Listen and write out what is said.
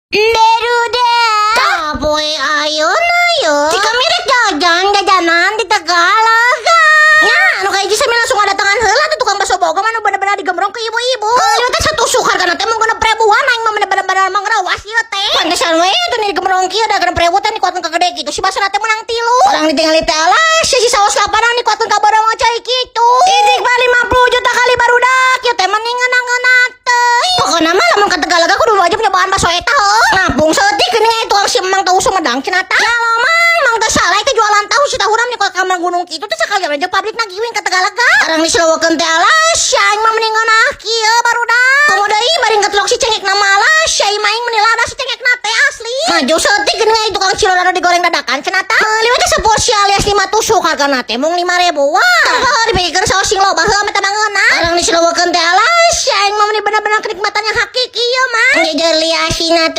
Barudak, poe ayeuna ye. Cik kami rek jajan jajanan di Tegalega. Nya, anu kahiji sami langsung datangan heula tuh tukang bakso Bogor anu bener-bener digemrong ke ibu-ibu. Ieu teh satusuk hargana teh mung 60 ribuan, aing mah bener-bener mangrawas ieu teh. Pantesan we tuh nih digemrong kieu da 60 ribu teh dikuatkeun ka gede kitu si basona teh menang tilu. Urang ditinggali teh, alah, si saos lapangan dikuatkeun ka barang cai kitu. Idik mah 50 juta kali, barudak, ieu teh mending ngeunah teuing. Pokona mah lamun ka Tegalega kudu wajib nyobaan bakso eta heuh. Ngapung saeutik geuning aya tukang si emang tahu Sumedang cenah tah. Ya mang, mang teh salah itu jualan tahu si tahu nih ka kamar gunung kitu teh sakalian aja pabrik giwing ka Tegalega. Urang diselowokeun teh, alah, aing mah mending ngeunah kieu, barudak. Komo deui bari ngetlok si cengekna mah, alah, aing mah meni lada si cengekna teh asli. Maju saeutik geuning aya tukang cilor anu digoreng dadakan cenah tah. Meuli we teh saporsi alias 5 tusuk hargana teh mung 5 ribuan. Heuh, dipikirkeun saos sing loba heuh mah tambah ngeunah. Urang diselowokeun teh, alah, aing mah meni bener-bener kenikmatan yang hakiki ieu mah. Jejeli asina tuh.